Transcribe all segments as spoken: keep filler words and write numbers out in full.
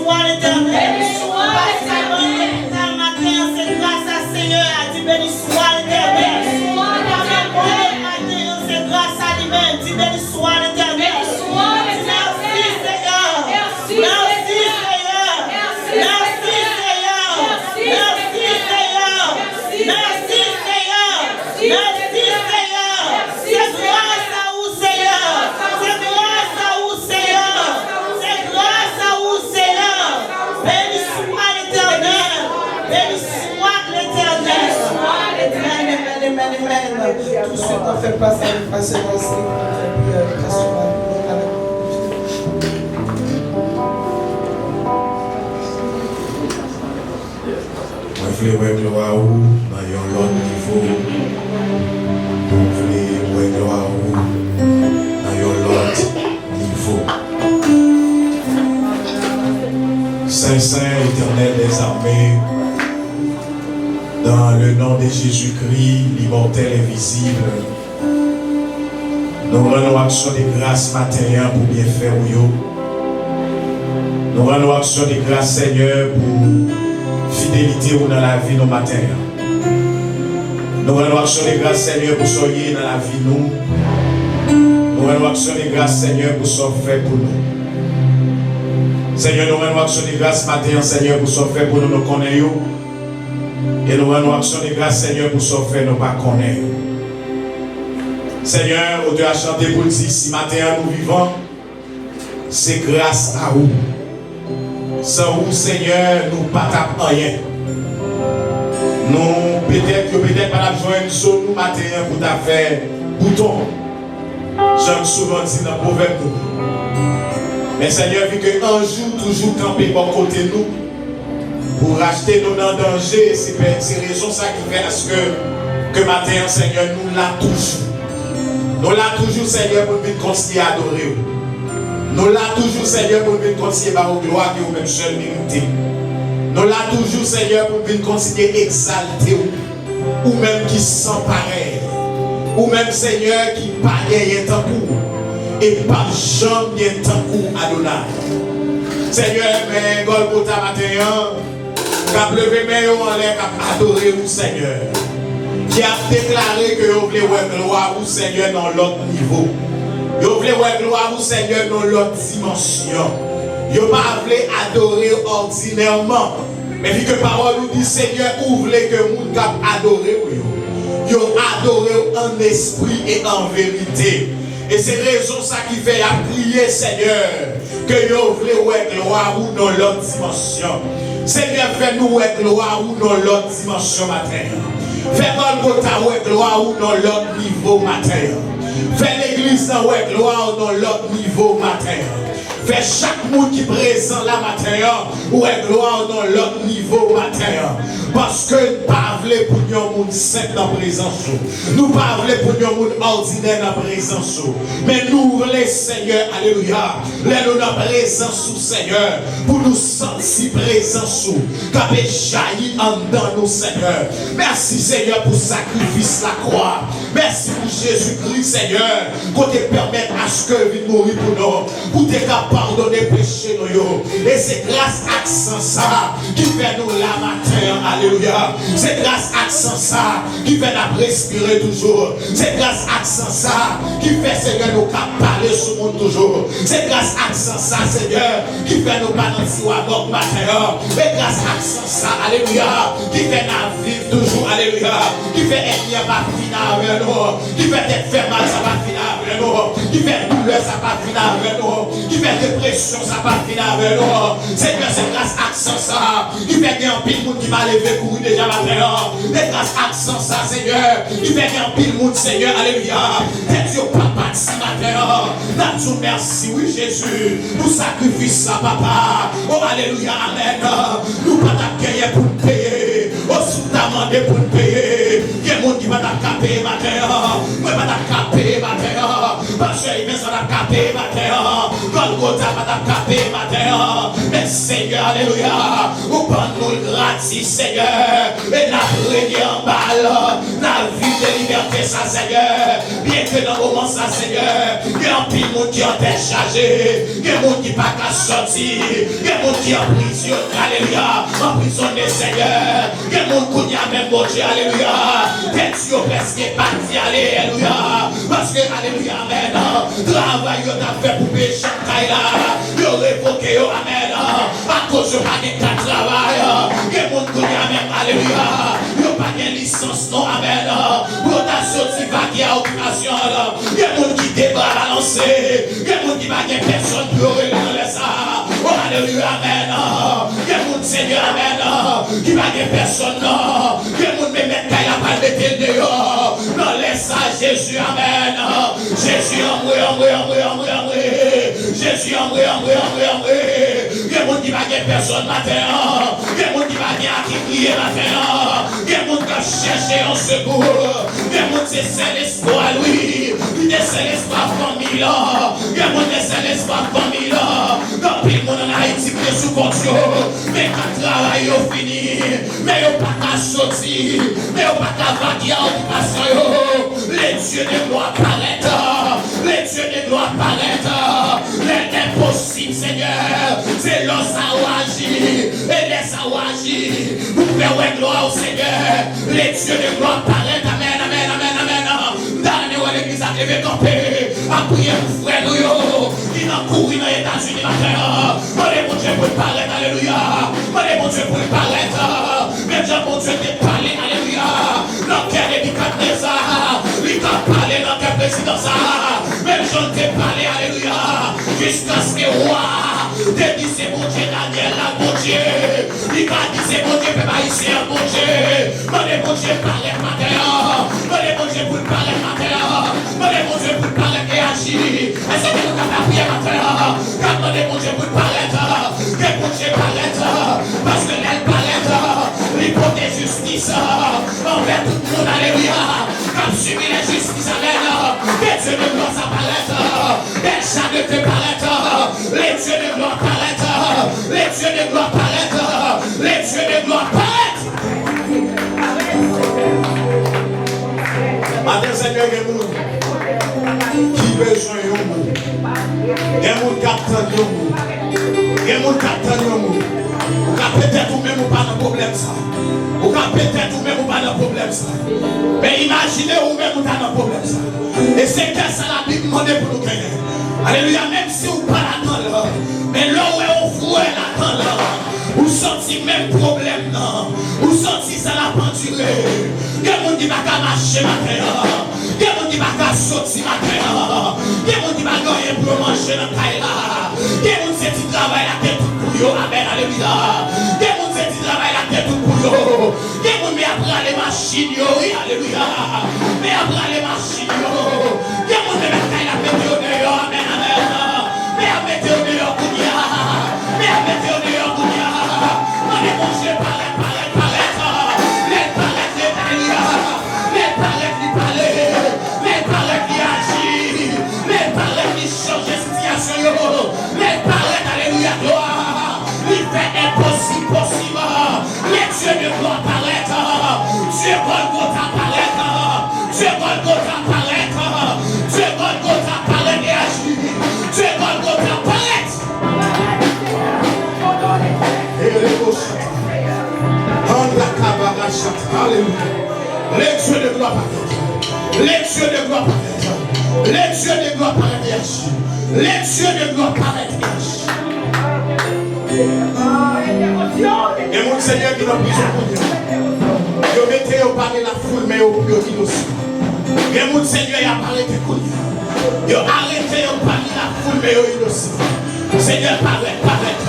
Swa Letènèl. Beni swa Letènèl. Ou pa fè bon lopital maten an, se gras a Senyè a. Di, beni swa Letènèl. Ou pa fè bon maten an, se gras a li menm. Di, beni swa Letènèl. Beni swa Letènèl. Di, mèsi Senyè. Mèsi Senyè. Mèsi Senyè. Mèsi Senyè. Mèsi Senyè. Mèsi Senyè. Se gras a ou Senyè. Se gras a ou Senyè. Se gras a ou Senyè. Beni swa Letènèl. Beni swa Letènèl. Amen, amen, amen, amen. Tout de suite, on fait place avec Pasteur Wesley pour faire prière avec Pasteur Marie. Mwen vle wè glwa ou nan yon lòt nivo. Mwen vle wè glwa ou nan yon lòt nivo. Sen, sen, Etènèl dèzame, dans le nom de Jésus-Christ, l'immortel invisible, nou rann ou aksyon de gras maten an pou byenfè ou yo. Nou rann ou aksyon de gras, Senyè, pou fidelite ou nan lavi nou maten an. Nou rann ou aksyon de gras, Senyè, pou sa w ye nan lavi nou. Nou rann ou aksyon de gras, Senyè, pou sa w fè pou nou. Senyè, nou rann ou aksyon de gras maten an, Senyè, pou sa w fè pou nou, nou konnen yo. E nou rann ou aksyon de gras, Senyè, pou sa w fè nou pa konnen. Senyè, otè a chante pou l di, si maten an nou vivan, se gras a ou. San ou, Senyè, nou pa t ap anyen. Nou, petèt, yo petèt pa t ap jwenn zo nou maten an pou ta fè bouton. Jan n souvan di nan pwovèb nou. Men Senyè, vi ke anj ou toujou kanpe bò kote nou pou rachte nou nan danje, se pè-, se rezon sa ki fè aske ke maten an, Senyè, nou la toujou. Nou la toujou, Senyè, pou n vin kontinye adore w. Nou la toujou, Senyè, pou n vin kontinye ba w glwa ke ou menm sèl merite. Nou la toujou, Senyè, pou n vin kontinye egzalte w. Ou menm ki san parèy. Ou menm, Senyè, ki pa genyen tankou w e p ap janm gen tankou w, Adonay. Senyè, men Gòlgota maten an, k ap leve men yo anlè, k ap adore w, Senyè, ki ap deklare ke yo vle wè glwa ou, Senyè, nan lòt nivo. Yo vle wè glwa ou, Senyè, nan lòt dimansyon. Yo pa vle adore w òdinèman. Men vi ke pawòl ou di, Senyè, ou vle ke moun k ap adore w yo, yo adore w an espri e an verite. E se rezon sa ki fè y ap kriye, Senyè, ke yo vle wè glwa ou nan lòt dimansyon. Senyè, fè nou wè glwa ou nan lòt dimansyon maten an. Fè Gòlgota wè glwa ou nan lòt nivo maten an. Fè legliz lan wè glwa ou nan lòt nivo maten an. Fè chak moun ki prezan la maten an wè glwa w nan lòt nivo maten an. Paske n pa vle pou n yon moun senp nan prezans ou. Nou pa vle pou n yon moun òdinè nan prezans ou. Men nou vle, Senyè, alelouya, lè nou nan prezans ou, Senyè, pou nou santi prezans ou k ap jayi anndan nou, Senyè. Mèsi, Senyè, pou sakrifis lakwa. Mèsi pou Jezikri, Senyè, kote pèmèt aske vin mouri pou nou, pou te ka padone peche nou yo. E se gras ak san sa ki fè nou la maten an. Alelouya. Se gras ak san sa ki fè n ap respire toujou. Se gras ak san sa ki fè, Senyè, nou ka pale sou moun toujou. Se gras ak san sa, Senyè, ki fè nou pa nan tiwa mòg maten an. E gras ak san sa, alelouya, ki fè n ap viv toujou, alelouya, ki fè ènmi an pa fin avè nou, ki fè tèt fè mal sa pa fin avè nou, ki fè doulè sa pa fin avè nou, ki fè depresyon sa pa fin avè nou. Senyè, se gras ak san sa ki fè gen anpil moun ki pa leve kouri deja maten an. Se gras ak san sa, Senyè, ki fè gen anpil moun, Senyè, alelouya, tèt yo pa pati maten an. N ap di w mèsi, wi, Jezi, pou sakrifis la, papa. O, alelouya, amèn. Nou pa t ap genyen pou n peye. O, si w ta mande pou n peye, gen moun ki pa t ap ka peye maten an. Mwen pa t ap ka peye maten an. Pastè Evens pa t ap ka peye maten an. Gòlgota pa t ap ka peye maten an, men Senyè, alelouya, ou ban nou l gratis, Senyè, e n ap renye anba l, n ap viv de libète sa, Senyè. Byenke nan moman sa, Senyè, gen anpil moun ki an tèt chaje, gen moun ki pa ka sòti, gen moun ki anprizonnen, alelouya, anprizonnen, Senyè. Gen moun kounye a menm, Bondye, alelouya, tèt yo prèske pati, alelouya, paske, alelouya, amèn, travay yo t ap fè pou peye chanm kay la, yo revoke yo, amèn, akoz yo pa gen kat travay. Gen moun kounye a menm, alelouya, yo pa gen lisans non, amèn, pou yo ta soti vage a okipasyon. Gen moun ki de bra balanse, gen moun ki pa gen pèsòn pou yo rele nan lè sa a. O, alelouya, amèn. Gen moun, Senyè, amèn, ki pa gen pèsòn, non. Gen moun, men mèt kay la pral mete l deyò. Nan lè sa a, Jezi, amèn. Jezi, anmwe, anmwe, anmwe, anmwe, anmwe. Jezi, anmwe, anmwe, anmwe, anmwe. Gen moun ki pa gen pèsòn maten an. Gen moun ki pa gen a ki priye maten an. Gen moun k ap chèche yon sekou. Gen moun se sèl espwa l, wi. Li te sèl espwa fanmi l. Gen moun te sèl espwa fanmi l. Gen anpil moun ann Ayiti ki te sou kont yo. Men kat travay yo fini. Men yo pa ka soti. Men yo pa ka vage a okipasyon yo. Le Dieu de gloire parèt. Le Dieu de gloire parèt. Lè enposib, Senyè. Se lè sa w aji. E lè sa w aji. Pou fè wè glwa w, Senyè. Le Dieu de gloire parèt. Amèn, amèn, amèn, amèn. M ta renmen wè legliz la leve kanpe. Ap priye pou frè nou yo ki nan kouri nan Etazini maten an. Mande Bondye pou l parèt, alelouya. Mande Bondye pou l parèt. Menm jan Bondye te pale, alelouya, nan kè Nebikadneza, li ka pale nan kè prezidan sa. Menm jan l te pale, alelouya, jiskaske wa te di se Bondye Danyèl la, Bondye. Li ka di se Bondye pèp ayisyen an, Bondye. Mande Bondye parèt maten an. Mande Bondye pou l parèt maten an. Mande Bondye pou l parèt e aji. Èske gen moun k ap lapriyè maten an? K ap mande Bondye pou l parèt. Ke Bondye parèt. Paske lè l parèt, li pote jistis anvè tout moun, alelouya, k ap sibi lenjistis, amèn. Ke Dye de glwa sa parèt. Bèlchade te parèt. Le Dye de glwa parèt. Le Dye de glwa parèt. Le Dye de glwa parèt. Maten, Senyè, gen moun ki bezwen yon mo. Gen moun k ap tann yon mo. Gen moun k ap tann yon mo. Ou ka petèt ou menm ou pa nan pwoblèm sa. Ou ka petèt ou menm ou pa nan pwoblèm sa. Men imajine ou menm ou ta nan pwoblèm sa. E se kè sa Labib mande pou nou genyen. Alelouya, menm si ou pa ladan l, men lè w wè yon frè ladan l, ou santi menm pwoblèm nan, ou santi sa l ap andire. Gen moun ki pa ka mache maten an, gen moun ki pa ka soti maten an, gen moun ki pa gen anyen pou yo manje nan kay la, gen moun se ti travay la te tout pou yo, amèn, alelouya. Gen moun se ti travay la te tout pou yo. Gen moun men ap rale machin yo, wi, alelouya. Men ap rale machin yo. Gen moun men mèt kay la mete yo deyò, amèn, amèn. Men ap mete yo deyò kounye a. Men ap mete yo deyò kounye a. Mande Bondye parèt, parèt, parèt. Lè l parèt, li, alelouya. Lè l parèt, li pale. Lè l parèt, li aji. Lè l parèt, li chanje sitiyasyon yo. Lè l parèt, alelouya, glwa. Li fè enposib posib. Le Dye de glwa parèt. Dye Gòlgota parèt. Dye Gòlgota parèt. Dye Gòlgota parèt e aji. Dye Gòlgota parèt. Ereboshata. Andakabarashata. Alelouya. Le Dye de glwa parèt. Le Dye de glwa parèt. Le Dye de glwa parèt e aji. Le Dye de glwa parèt e aji. Gen moun, Senyè, ki nan prizon kounye a. Yo mete yo pami lafoul, men yo, yo inosan. Gen moun, Senyè, y ap arete kounye a. Yo arete yo pami lafoul, men yo inosan. Senyè, parèt, parèt.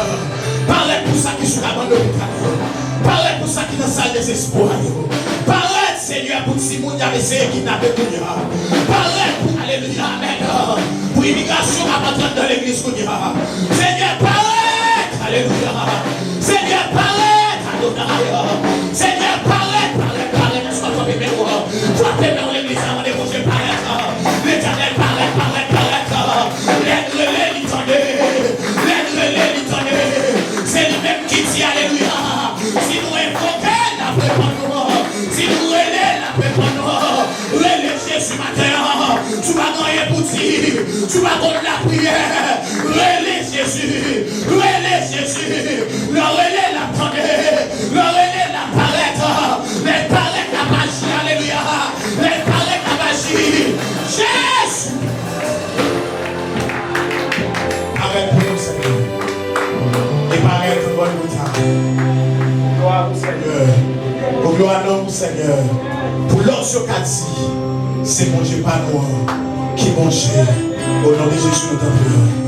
Parèt pou sa ki sou kabann lopital yo. Parèt pou sa ki nan sal dezespwa yo. Parèt, Senyè, pou timoun y ap eseye kidnape kounye a. Parèt pou, alelouya, amèn, pou imigrasyon k ap antre anndan legliz kounye a. Senyè, parèt, alelouya. Senyè, parèt, Adonay. Senyè, parèt, parèt, parèt. Èske w ap frape men w? Frape men w, legliz la, mande Bondye parèt. Letènèl, parèt, parèt, parèt. Lè n rele, li tande. Senyè, pou glwa non ou, Senyè, pou lòt yo ka di, se Bondye pa nou an ki Bondye. O non de Jezi, nou tanpri.